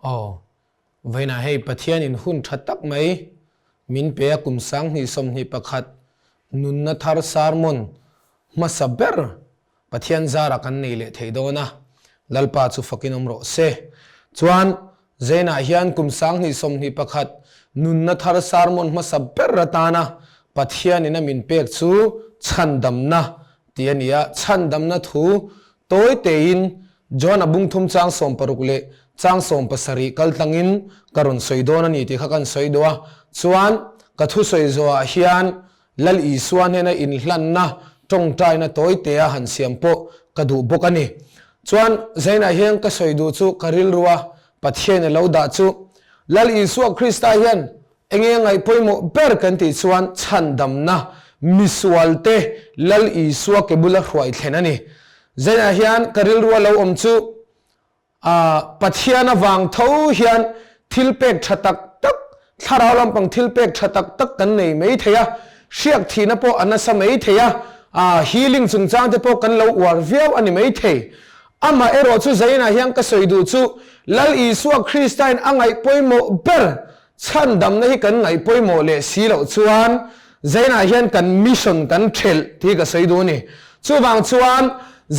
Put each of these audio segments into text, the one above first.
Aw, vawiinah hei Pathianin hun tha tak mai min pe a kum 2021 nunna thar sermon hmasa ber Pathian zarah kan nei leh thei dawn a, Lalpa chu fakin awm rawh se. Chuan Zainah hian kum 2021 nunna thar sermon hmasa ber atana Pathianin a min pek chu chhandamna tih a ni a, chhandamna thu tawi tein John-a bung thum chang 16 leh chang 17 kal tlangin ka rawn sawi dawn a ni tih kha kan sawi duh a, chuan ka thusawi zawhah hian Lal Isua hnena inhlanna tawngtaina tawi tea han siam pawh ka duh bawk a ni. Chuan Zainah hian ka sawi duh chu ka rilru a, Pathian a lo dah chu Lal Isua Krista hian enge ngaih pawimawh ber kan tih chuan chhandamna misualte Lal Isua ke bula hruai thlen a ni. Zainah hian ka rilru a lo awm chu A Pathian avang tho hian thil pek tha tak tak, thlarau lampang thil pek tha tak tak kan nei mai thei a, hriak thihna pawh a nasa mai thei a, a healing chungchang te pawh kan lo uar viau a ni mai thei. Amah erawh chu Zainah hian ka sawi duh chu Lal Isua Kristain a ngaih pawimawh ber chhandamna hi kan ngaih pawimawh leh si loh chuan Zainah hian kan mission kan thelh tih hi ka sawi duh a ni. Chuvang chuan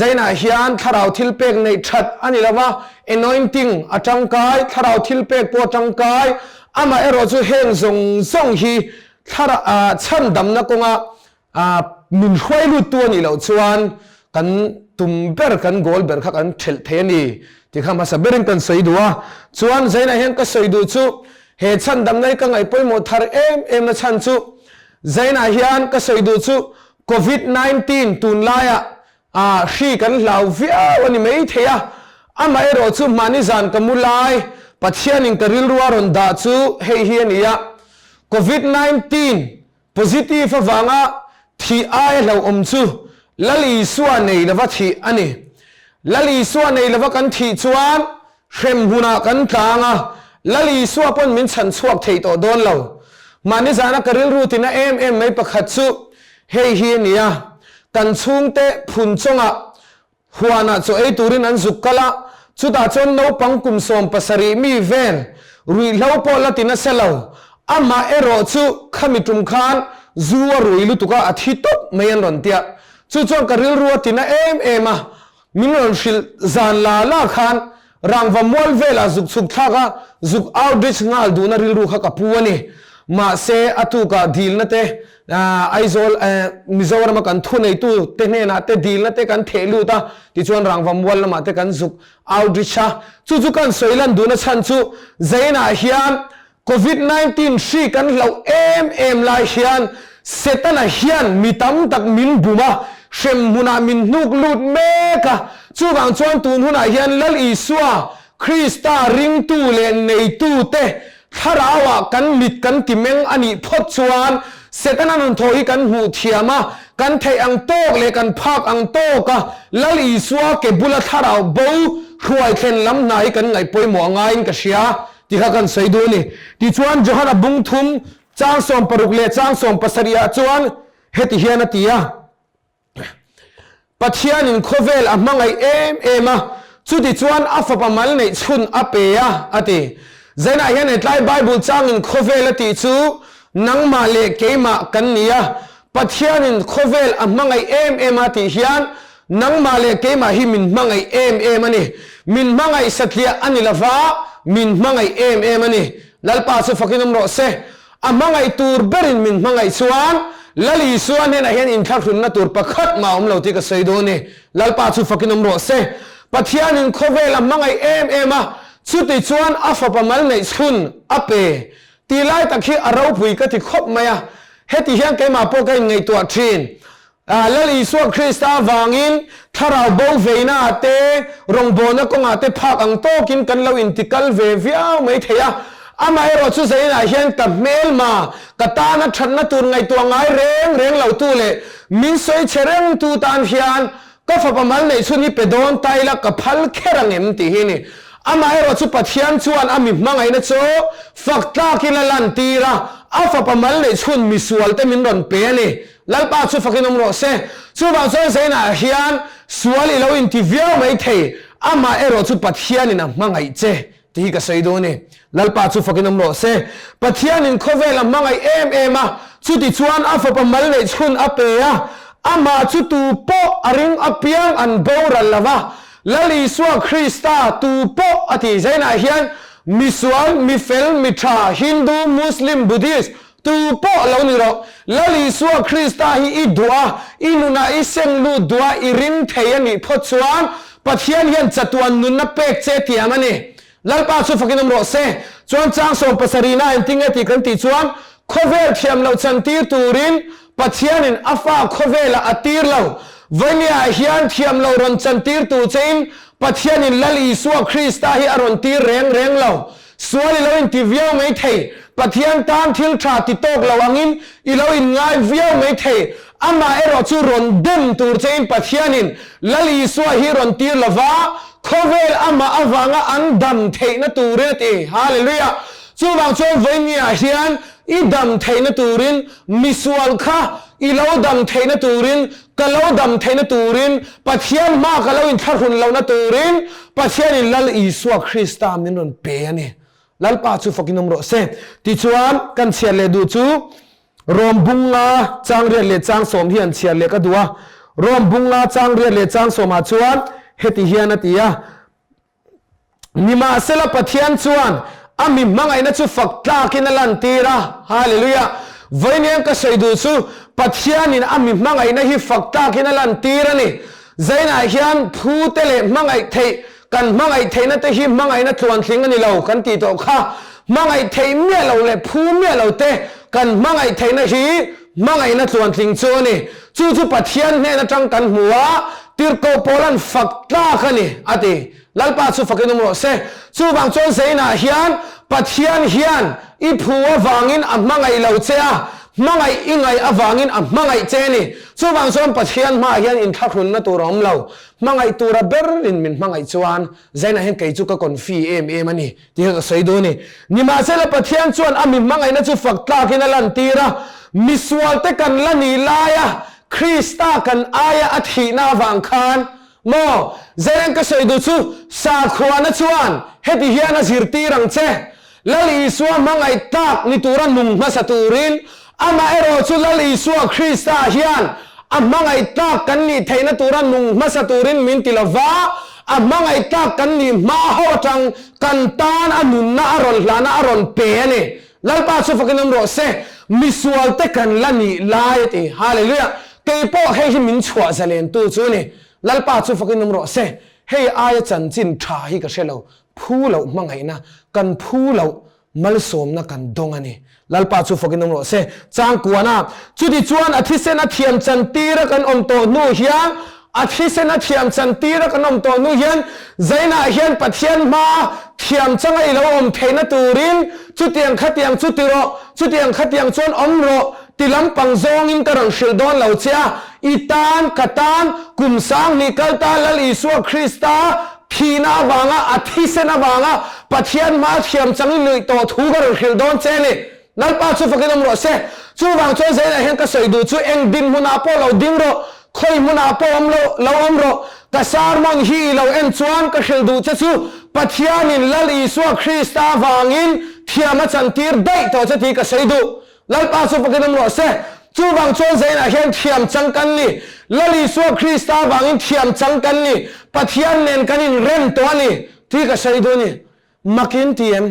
Zainah hian thlarau thil pek neih that a ni lova, anointing a tangkai, thlarau thil pek pawh a tangkai, amah erawh chu heng zawng zawng hi thlarau chhandamna kawnga min hruai luttu a nih loh chuan kan tum ber, kan goal ber kha kan thelh thei a ni tih kha hmasa berin kan sawi duh a. Chuan Zainah hian ka sawi duh chu he chhandamna hi ka ngaih pawimawh thar em em na chhan chu Zainah hian ka sawi duh chu Covid 19 tunlaiah hri kan hlau viau a ni mai thei a, amaherawh chu mahni zan ka mu lai Pathianin ka rilru a rawn dah chu hei hi a ni a, Covid 19 Positive avanga thih aia hlauhawm chu Lal Isua nei lova thih a ni. Lal Isua nei lova kan thih chuan hrem hmunah kan tlang a, Lal Isua pawn min chhan chhuak thei tawh dawn lo. Mahni zana ka rilru tina em em mai pakhat chu hei hi a ni a, kan chhungte phun chawngah Huanah chaw ei turin an zuk kal a, chutah chuan naupang kum 17 mi vel ruihhlo pawh la ti nasa lo. Amah erawh chu khami tum khan zu a rui lutuk a, a thi tawp mai an rawn tia. Chu chuan ka rilru a tina em em a, min rawn hrilh zan la la khan Rangva mual velah zuk chhuk thlak a, zuk outreach nghal duhna rilru kha ka pu a ni. Mahse, a tukah dilna te, Aizawl, Mizorama kan thuneitu te hnenah te dilna te kan theh lut a, tichuan Rangva mual lamah te kan zuk outreach a. Chu chu kan sawi lan duhna chhan chu Zainah hian Covid 19 hri kan hlauh em em lai hian Setana hian mi tam tak min bum a, hrem hmunah min hnuk lut mek a. Chuvang chuan tun hunah hian Lal Isua, Krista ringtu leh neitute thlarauah kan mit kan ti meng a nih phawt chuan Setana nunthawh hi kan hmuh thiam a, kan theih ang tawk leh kan phak ang tawka Lal Isua ke bula thlarau bo hruai thlen lam hna hi kan ngaih pawimawh a ngaiin ka hria. Ti kha kan sawi duh a ni. Tichuan Johana bung thum chang 60 leh chang 70 ah chuan heti hian a ti a, Pathianin khawvel a hmangaih em em a, chutichuan a fapa mal neih chhun a pe a, a ti. Zainah hian hetlai Bible changin khawvel a tih chu nangmah leh keimah kan ni a, Pathianin khawvel a hmangaih em em a tih hian nangmah leh keimah hi min hmangaih em em a ni. Min hmangaih satliah a ni lova, min hmangaih em em a ni. Lalpa chu fakin awm rawh se. A hmangaih tur berin min hmangaih chuan Lal Isua hnenah hian inthlahrunna tur pakhat mah a awm lo tih ka sawi dawn a ni. Lalpa chu fakin awm rawh se. Pathianin khawvel a hmangaih em em a, chuti chuan a fapa mal neih chhun a pe. Tih lai tak hi a ropui ka ti khawp mai a, heti hian keimah pawh ka inngaihtuah thin. Lal Isua Krista avangin thlarau bo veina ah te, rawngbawlna kawngah te phak ang tawkin kan lo intikal ve viau mai thei a. Amaherawh chu zainah hian ka hmelma, ka tana thatna tur ngaihtuah ngai reng reng lo tu leh min sawi chhe reng tu tan hian Ka fapa mal neih chhun hi pe dawn ta ila ka phal kher ang em tih hi a ni. Amaherawh chu Pathian chuan a mi hmangaihna chu fak tlakin a lantir a, a fapa mal neih chhun misualte min rawn pe a ni. Lalpa chu fakin awm rawh se. Chuvang chuan Zainah hian sual i lo inti viau mai thei, amaherawh chu Pathianin a hmangaih che. Tih hi ka sawi dawn a ni. Lalpa chu fakin awm rawh se. Pathianin khawvel a hmangaih em em a, chutichuan a fapa mal neih chhun a pe a, amah chu tu pawh a ring apiang an boral lo va, Lal Isua Krista tu pawh a tih zainah hian misual, mifel, mitha, Hindu, Muslim, Buddhist, tu pawh lo ni rawh. Lal Isua Krista hi i duh a, i nunah i seng lut duh a, i ring thei a nih phawt chuan Pathian hian chatuan nunna pek che tiam a ni. Lalpa chu fakin awm rawh se. Chuan chang sawmpasarihna engtin nge tih kan tih chuan, khawvel thiam loh chantir turin Pathianin a fa khawvelah a tir lo. Vawinia hian thiam loh rawn chantir tur chein Pathianin Lal Isua Krista hi a rawn tir reng reng lo. Sual i lo inti viau mai thei. Pathian tan thil tha ti tawk lo angin i lo inngai viau mai thei. Amah erawh chu rawn dem tur chein Pathianin Lal Isua hi rawn tir lo va, khawvel amah avanga an dam theihna turin a ti. Hallelujah! Chuvang chuan vawinia hian i dam theihna turin misual kha i lo dam theihna turin, ka lo dam theihna turin, Pathian hma ka lo inthlahrun lohna turin Pathianin Lal Isua Krista min rawn pe a ni. Lalpa chu fakin awm rawh se. Tichuan kan chhiar leh duh chu Rom bunga chang riat leh chang sawm hi an chhiar leh ka duh a. Rom bunga chang riat leh chang sawmah chuan heti hian a ti a, Nimahsela Pathian chuan a mi hmangaihna chu fak tlakin a lantir a. Hallelujah! Vawiin ka sawi duh chu Pathianin a mi hmangaihna hi fak tlakin a lantir a ni. Zainah hian phute leh hmangaih theih kan hmangaih theihna te hi hmangaihna tluantling a ni lo kan tih tawh kha. Hmangaih theih miah lo leh phu miah lo te kan hmangaih theihna hi hmangaihna tluantling chu a ni. Chu chu Pathian hnen atang kan hmu a, tirhkoh pawl an fak tlak a ni, a ti. Lalpa chu fakin awm rawh se. Chuvang chuan Zainah hian Pathian hian i phu avangin a hmangaih lo che a, hmangaih i ngaih avangin a hmangaih che a ni. Chuvang chuan Pathian hmaah hian inthlahrunna tur a awm lo. Hmangaih tura berin min hmangaih chuan Zainah hian kei chu ka confi em em a ni tih kha ka sawi dawn a ni. Nimahsela Pathian chuan a mi hmangaihna chu fak tlakin a lantir a, misualte kan la nih laia Krista kan aia a thihna avang khan maw? Zaina'n ka sawi duh chu sakhuana chuan heti hian a zirtir ang che, Lal Isua hmangaih tlak ni tura nung hmasa turin, amaherawh chu Lal Isua Krista hian a hmangaih tlak kan nih theihna tura nung hmasa turin min ti lova, a hmangaih tlak kan nih hma ho atang kan tan a nunna a rawn hlahna a rawn pe a ni. Lalpa chu fakin awm rawh se, misualte kan la nih lai a ti. Hallelujah! Kei pawh hei hi min chhuah zalentu chu a ni. Lalpa chu fakin awm rawh se, hei aia chanchin tha hi ka hre lo. Phu loh hmangaihna, kan phu loh malsawmna kan dawng a ni. Lalpa chu fakin awm rawh se. Changkuana, Chutichuan a thisen a thiam chantira kan awm tawh hnu hian, a thisen a thiam chantira kan awm tawh hnu hian, Zainah hian Pathian hma thiam changa i lo awm theihna turin chutiang khatiang chu ti rawh, chutiang khatiang chuan awm rawh ti lampang zawngin ka rawn hrilh dawn lo che a, i tan, ka tan, kum 10,000 kal ta Lal Isua Krista Thihna avanga, a thisen avanga Pathian hma thiam chang i nuih tawh thu ka rawn hrilh dawn che a ni. Lalpa chu fakin awm rawh se. Chuvang chuan Zainah hian ka sawi duh chu eng dinhmunah pawh lo ding rawh, khawi hmunah pawh awm lo lo awm rawh. Ka sermon hi i lo en chuan ka hrilh duh che chu Pathianin Lal Isua Krista avangin thiam a chantir daih tawh che tih ka sawi duh. Lalpa chu fakin awm rawh se. Chuvang chuan Zainah hian thiam chang kan ni. Lal Isua Krista avangin thiam chang kan ni. Pathian nen kan inrem tawh a ni tih ka sawi duh a ni. Makin ti em?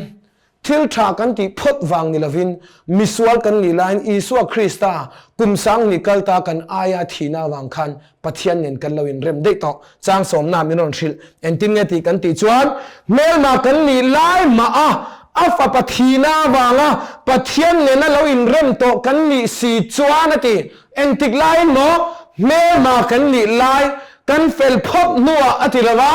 Thil tha kan tih phawt vang ni lovin misual kan nih laiin Isua Krista kum 10,000 kal ta kan aia thihna avang khan Pathian nen kan lo inrem daih tawh. Chang sawmna min rawn hrilh. Engtin nge tih kan tih chuan, hmelma kan nih lai mah a, a fapa thihna avanga Pathian nena lo inrem tawh kan nih si chuan a ti. Engtik laiin maw hmelma kan nih lai kan fel phawt hnuah a ti lo va,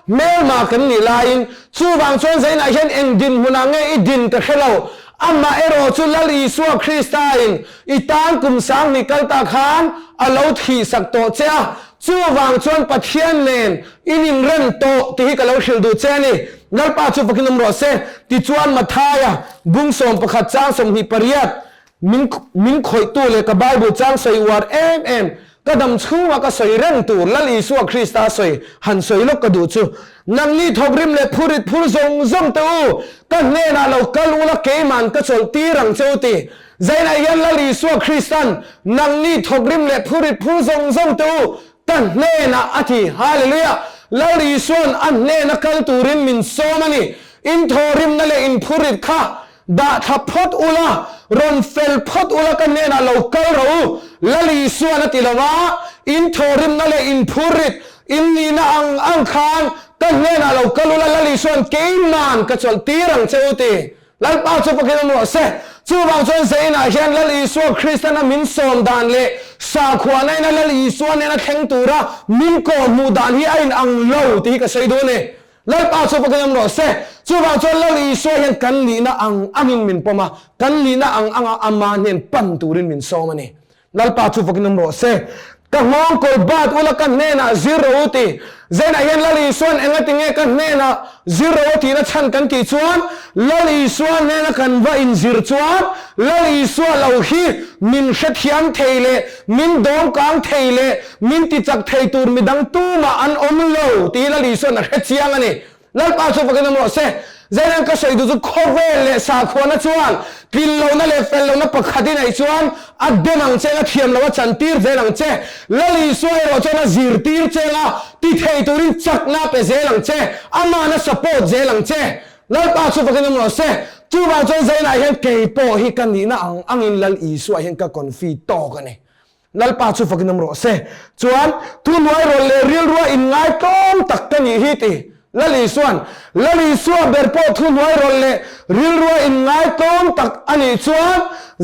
hmelma kan nih laiin. Chuvang chuan Zainah hian eng dinhmunah nge i din ka hre lo. Amah erawh chu Lal Isua Kristain i tan kum 10,000 kal ta khan a lo thihsak tawh che a, Chuvang chuan Pathian nen in inrem tawh tih hi ka lo hrilh duh che a ni. Lalpa chu fakin awm rawh se. Tichuan Mathaia bung 11 chang 28 min min khawihtu leh ka Bible chang sawi uar em em. Ka dam chhunga ka sawi reng tur Lal Isua Krista sawi han sawi lawk ka duh chu, Nangni thawkrim leh phurit phur zawng zawng te u, ka hnenah lo kal ula keiman ka chawlh tir ang che u ti. Zainah hian Lal Isua Kristan, Nangni thawkrim leh phurit phur zawng zawng te u, ka hnenah a ti. Hallelujah! Lal Isua'n a hnena kal turin min sawm a ni. In thawhrimna leh in phurit kha Dah thla phawt ula, rawn fel phawt ula ka hnenah lo kal rawh u, Lal Isuan a ti lo a, in thawhrimna leh in phurrit, in nihna ang ang khan ka hnenah lo kal ula, Lal Isuan keiman ka chawlh tir ang che u ti. Lalpa chu pakin awm rawh se. Chuvang chuan Zainah hian Lal Isua Kristana min sawm dan leh sakhuana ina Lal Isua nena thleng tura min kawhhmuh dan hi a inang lo tih hi ka sawi dawn e. Lalpa chu pakin awm rawh se. Chuvang chuan Lal Isua hian kan nihna ang angin min pawm a, kan nihna ang anga ama hnen pan turin min sawm a ni. Lalpa chu fakin awm rawh se. Ka nghawng kawl bat ula ka hnenah zir rawh u ti. Zainah hian Lal Isua'n engati nge ka hnenah zir rawh u tihna chhan kan tih chuan Lal Isua hnena kan va inzir chuan Lal Isua lo hi min hrethiam thei leh min dawngkang thei leh Min ti chak thei tur midang tumah an awm lo tih hi Lal Isua'n a hre chiang a ni. Lalpa chu fakin awm rawh se. Zainang ka sawi duh chu khawvel leh sakhuana chuan tlin lohna leh fel lohna pakhat i neih chuan a dem ang che a thiam loh a chantir zel ang che. Lal Isua erawh chuan a zirtir che anga ti thei turin chakna a pe zel ang che, ama'n a support zel ang che. Lalpa chu fakin awm rawh se. Chuvang chuan Zainah hian kei pawh hi ka nihna ang angin Lal Isua hian ka confi tawk a ni. Lalpa chu fakin awm rawh se. Chuan, thuhnuai rawl leh rilrua inngai tlawm tak ka nih hi ti. Lal Isua'n, Lal Isua ber pawh thuhnuai rawl leh rilrua inngai tlawm tak a nih chuan,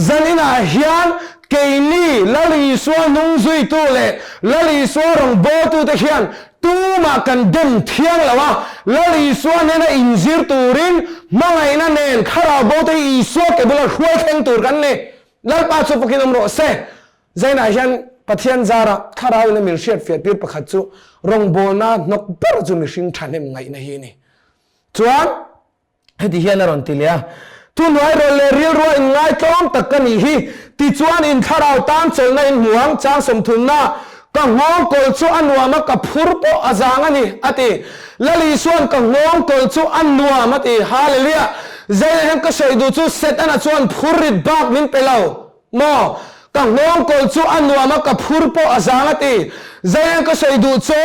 zaninah hian keini Lal Isua hnungzuitu leh Lal Isua rawngbawltute hian tumah kan dem thiang lo a, Lal Isua hnena inzir turin hmangaihna nen thlarau bote hi Isua ke bula hruai thleng tur kan ni. Lalpa chu fakin awm rawh se. Zainah hian Pathian zara thlarauin a min hriatfiah tir pakhat chu rawngbawlna hnawk ber chu mihring thahnem ngaihna hi a ni. Chuan heti hian a rawn ti leh a, Thuhnuai rawl leh rilrua inngaitlawm tak ka nih hi, tichuan in thlarau tan chawlhna in hmu ang, chang sawmthumna, ka nghawngkawl chu a nuam a, ka phur pawh a zang a ni, a ti. Lal Isua'n ka nghawngkawl chu a nuam a ti. Hallelujah! Zaina hian ka sawi duh chu Setana chuan phur rit bak min pe lo maw? Ka nghawngkawl chu a nuam a, ka phur pawh a zang a ti. Zaina hian ka sawi duh chu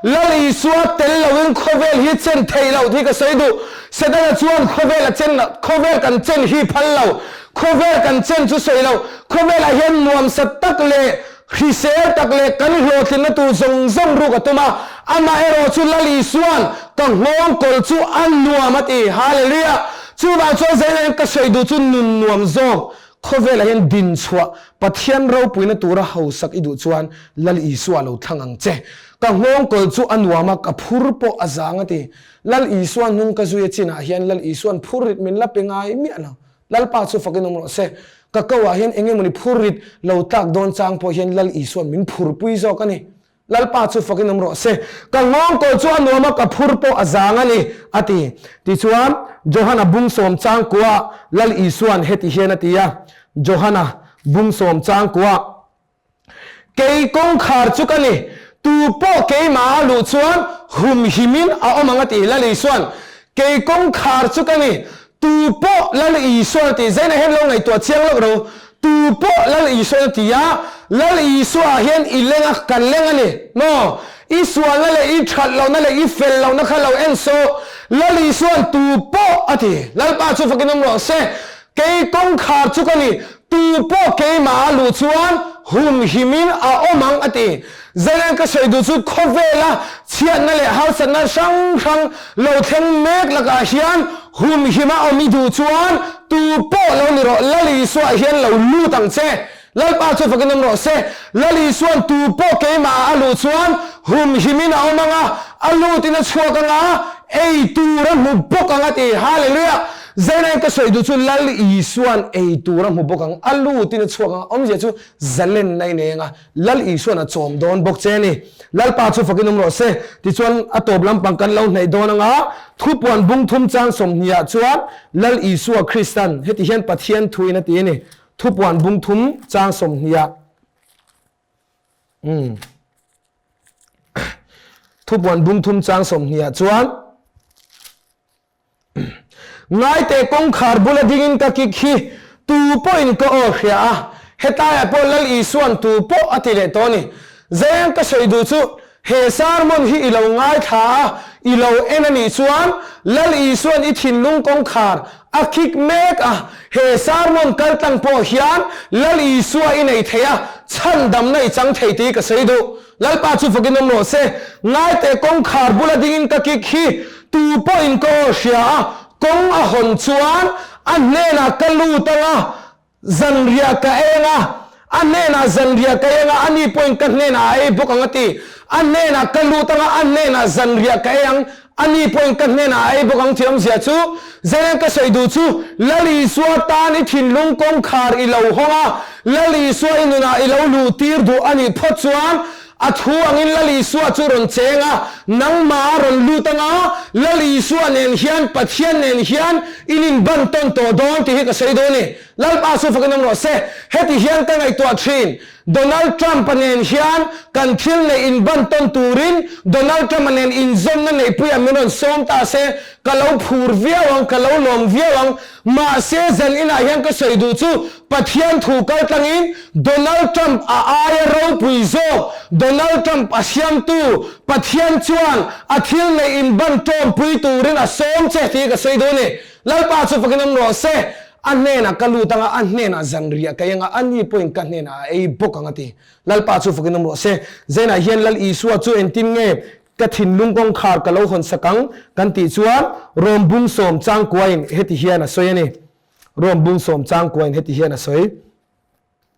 Lal Isua tel loin khawvel hi chen theih loh tih ka sawi duh. Setana chuan khawvel a chen, khawvel kan chen hi phal lo. Khawvel kan chen chu sawi lo. Khawvelah hian nuamsa tak leh Hrisel tak leh kan hlawhtlinna tur zawng zawng ruk a tum a, amaherawh chu Lal Isua'n ka nghawng kawl chu a nuam a ti. Hallelujah! Chuvang chuan zainah hian ka sawi duh chu nun nuam zawk khawvelah hian din chhuah Pathian ropuina tura hausak i duh chuan Lal Isua lo thlang ang che. Ka nghawng kawl chu a nuam a, ka phur pawh a zang a ti. Lal Isua hnung ka zui a chinah hian Lal Isua'n phur rit min la pe ngai miah lo. Lalpa chu fakin awm rawh se. Ka ko ah hian eng emawni phurrit lo tlak dawn chang pawh hian Lal Isua'n min phurpui zawk a ni. Lalpa chu fakin awm rawh se. Ka nghawngkawl chu a nuam a, ka phur pawh a zang a ni, a ti. Tichuan, Johana bungsawm changkuaah Lal Isua'n heti hian a ti a, Johana bungsawm changkuaah, Kei kawngkhar chu ka ni, tu pawh keimah a luh chuan humhimin a awm ang a ti. Lal Isua'n, Kei kawngkhar chu ka ni, tu pawh Lal Isua'n a ti. Zainah hian lo ngaihtuah chiang loh ro. Tu pawh Lal Isua'n a ti a, Lal Isua hian i leng a, kan leng a ni maw? I sualna leh i that lohna leh i fel lohna kha lo en sawh. Lal Isua'n tu pawh a ti. Lalpa chu fakin awm rawh se. Kei kawngkhar chu ka ni, tu pawh keimah a luh chuan humhimin a awm ang a ti. Zaian ka sawi duh chu khawvela chhiatna leh harsatna hrang hrang lo thleng mek lakah hian humhima awm i duh chuan tu pawh lo ni rawh, Lal Isua hian lo lut ang che. Lalpa chu fakin awm rawh se. Lal Isua'n tu pawh keimah a luh chuan humhimin a awm ang a, a lutin a chhuak ang a, ei tur a hmu bawk ang a ti. Hallelujah! Zainain ka sawi duh chu Lal Isua'n ei tur a hmu bawk ang, a lutin a chhuak ang a, awmzia chu zalenna i nei ang a, Lal Isua'n a chawm dawn bawk che a ni. Lalpa chu fakin awm rawh se. Tichuan a tawp lampang kan lo hnaih dawn ang a, thupuan bung thum chang sawmhniah chuan Lal Isua Krista'n heti hian Pathian thuin a ti a ni. Thupuan bung thum chang sawmhniah. Umm. Thupuan bung thum chang sawmhnih ah chuan Ngaite kawngkhar bula dingin ka kik hi tu pawhin ka aw hria a, hetlaiah pawh Lal Isua'n tu pawh a ti leh tawh a ni. Zeng ka sawi duh chu he sermon hi i lo ngaithla a, i lo en a nih chuan Lal Isua'n i thinlung kawngkhar a kik mek a, he sermon kaltlang pawh hian Lal Isua i nei thei a, chhandamna i chang thei tih ka sawi duh. Lalpa chu fakin awm rawh se. Ngaite kawngkhar bula dingin ka kik hi tu pawhin ka aw hria a, kawng a hawn chuan a hnenah ka lut ang a, zanriah ka eng a, a hnenah zanriah ka eng a, ani pawhin ka hnenah a ei bawk ang a ti. A hnenah ka lut ang a, a hnenah zanriah ka ei ang, ani pawhin ka hnenah a ei bawk ang tih awmzia chu, Zaian ka sawi duh chu, Lal Isua tan i thinlung kawngkhar i lo hawng a, Lal Isua i nunah i lo luh tir duh a nih phawt chuan, A thu angin Lal Isua chu rawn cheng a, nangmah a rawn lut anga, Lal Isua nen hian, Pathian nen hian in inban tawn tawh dawn tih hi ka sawi dawn ni. Lalpa chu fakin awm rawh se. Heti hian ka ngaihtuah thin, Donald Trump-a nen hian kan thil neih inban tawn turin Donald Trump-a nen inzawmna neihpuiah min rawn sawm ta se, ka lo phur viau ang, ka lo lawm viau ang. Mahse, zan inah hian ka sawi duh chu, Pathian thu kal tlangin Donald Trump a aia ropui zawk Donald Trump a siamtu Pathian chuan a thil neih in ban tawmpui turin a sawm che tih ka sawi dawn e. Lalpa chu fakin awm rawh se. A hnenah ka lut anga a hnenah zanriah ka eng a, ani pawhin ka hnenah a ei bawk ang a ti. Lalpa chu fakin awm rawh se. Zainah hian Lal Isua chu engtin nge ka thinlung kawngkhar ka lo hawn sak ang kan tih chuan Rom bung sawm changkuain heti hian a sawi a ni. Rom bung sawm changkuain heti hian a sawi,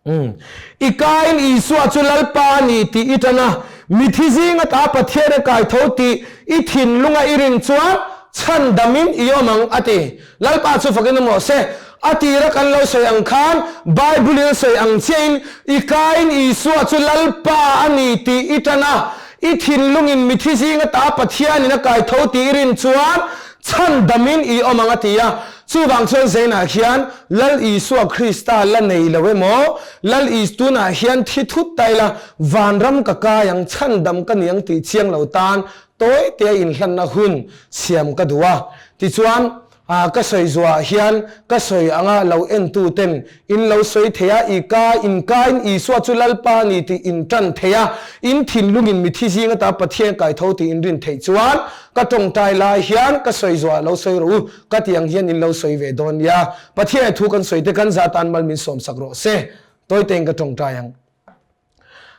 Umm. I kain Isua chu Lalpa a ni tih i tan a, mithi zinga ta Pathian a kai tho tih i thinlunga i rin chuan chhandamin i awm ang, a ti. Lalpa chu fakin awm rawh se. A tira kan lo sawi ang khan, Bible-in a sawi ang chiahin, I kain Isua chu Lalpa a ni tih i tan a, i thinlungin mithi zinga ta Pathianin a kai tho tih i rin chuan chhandamin i awm ang, a ti a. Chuvang chuan Zainah hian Lal Isua Krista la nei lo emaw, Lal Is tunah hian thi thut ta ila, vanram ka kai ang, chhandam ka ni ang tih chiang lo tan tawi tea inhlanna hun siam ka duh a. Tichuan, ka sawi zuah hian ka sawi anga lo entu ten in lo sawi thei a, i ka in kain Isua chu Lalpa a ni tih in tan thei a, in thinlungin mithi zing ata Pathian kai tho tih in rin theih chuan ka tawngtai lai hian ka sawi zuah lo sawi rawh u. Ka ti ang hian in lo sawi ve dawn nia. Pathian thu kan sawi te kan za tan mal min sawm sak rawh se. Tawitein ka tawngtai ang.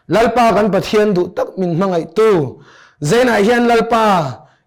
Lalpa kan Pathian duh tak min hmangaih tu. Zainah hian Lalpa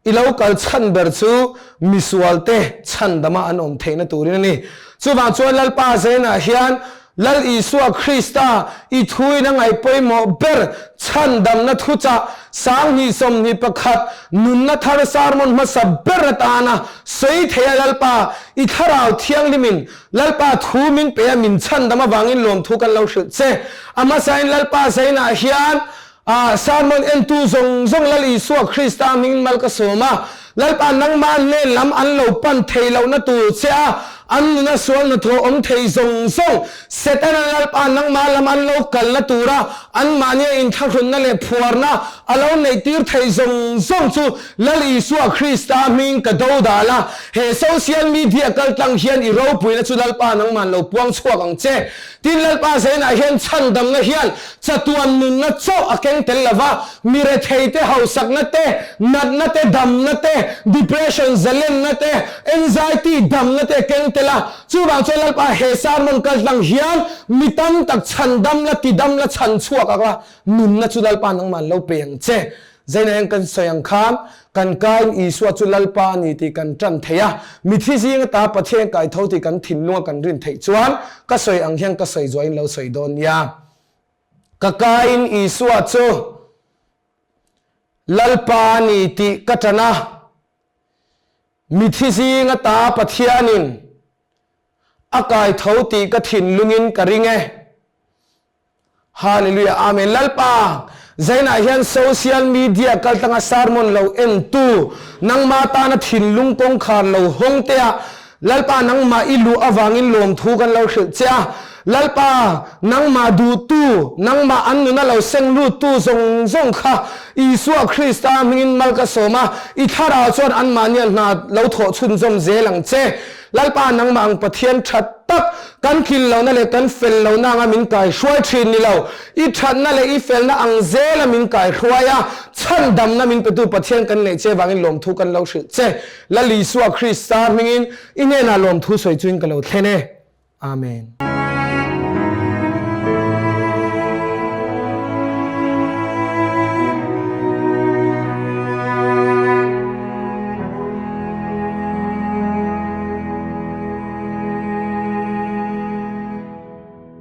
i lo kal chhan ber chu misual te chhandama an awm theihna turin a ni. Chuvang chuan Lalpa zainah hian Lal Isua Krista i thuin a ngaih pawimawh ber chhandamna thuchah 21 21 nunna thar sermon hmasa ber atana sawi thei a Lalpa i Thlarau Thianghlimin Lalpa thu min pe a min chhandam avangin lawmthu kan lo hrilh che. A hmasain Lalpa zainah hian A sermon entu zawng zawng Lal Isua Krista hmingin mal ka sawm a, Lalpa nangmah hnen lam an lo pan thei lohna tur che a, an nuna sual hnathawh awm thei zawng zawng Setana Lalpa nangmah lam an lo kalna tura anmahnia inthlahrunna leh phuarna a lo neihtir thei zawng zawng chu Lal Isua Krista hmingin ka dodal a, he social media kaltlang hian i ropuina chu Lalpa nangmahn lo puang chhuak ang che. Tin, Lalpa Zainah hian chhandamna hian chatuan nunna chauh a keng tel lova, mi retheite hausakna te, natna te, damna te, depression zalenna te, anxiety damna te a keng tel a. Chuvang chuan Lalpa he sermon kaltlang hian mi tam tak chhandam la, tidam la, chhanchhuak ang la, nunna chu Lalpa nangmah lo pe ang che. Zainah hian kan sawi ang khan kan kain Isua chu Lalpa a ni tih kan tan thei a, mithi zing ata Pathian kai tho tih kan thinlunga kan rin theih chuan ka sawi ang hian ka sawi zuahin lo sawi dawn nia. Ka kain Isua chu Lalpa a ni tih ka tan a, mithi zing ata Pathianin a kai tho tih ka thinlungin ka ring e. Hallelujah Amen Lalpa Zainah hian social media kaltlanga sermon lo en tu nangma tana thinlung kawngkhar lo hawng te a Lalpa nangmah i luh avangin lawmthu kan lo hrilh che a. Lalpa, nangmah duhtu, nangmah an nuna lo seng luttu zawng zawng kha Isua Krista hmingin mal ka sawm a, i thlarau chuan anmahnia hna lo thawh chhunzawm zel ang che. Lalpa, nangmah ang Pathian tha tak, kan tlin lohna leh kan fel lohna anga min kaihruai thin ni lo, i thatna leh i felna ang zela min kaihruai a, chhandamna min petu Pathian kan neih che vangin lawmthu kan lo hrilh che. Lal Isua Krista hmingin i hnenah lawmthu sawi chuin ka lo thlen e. Amen.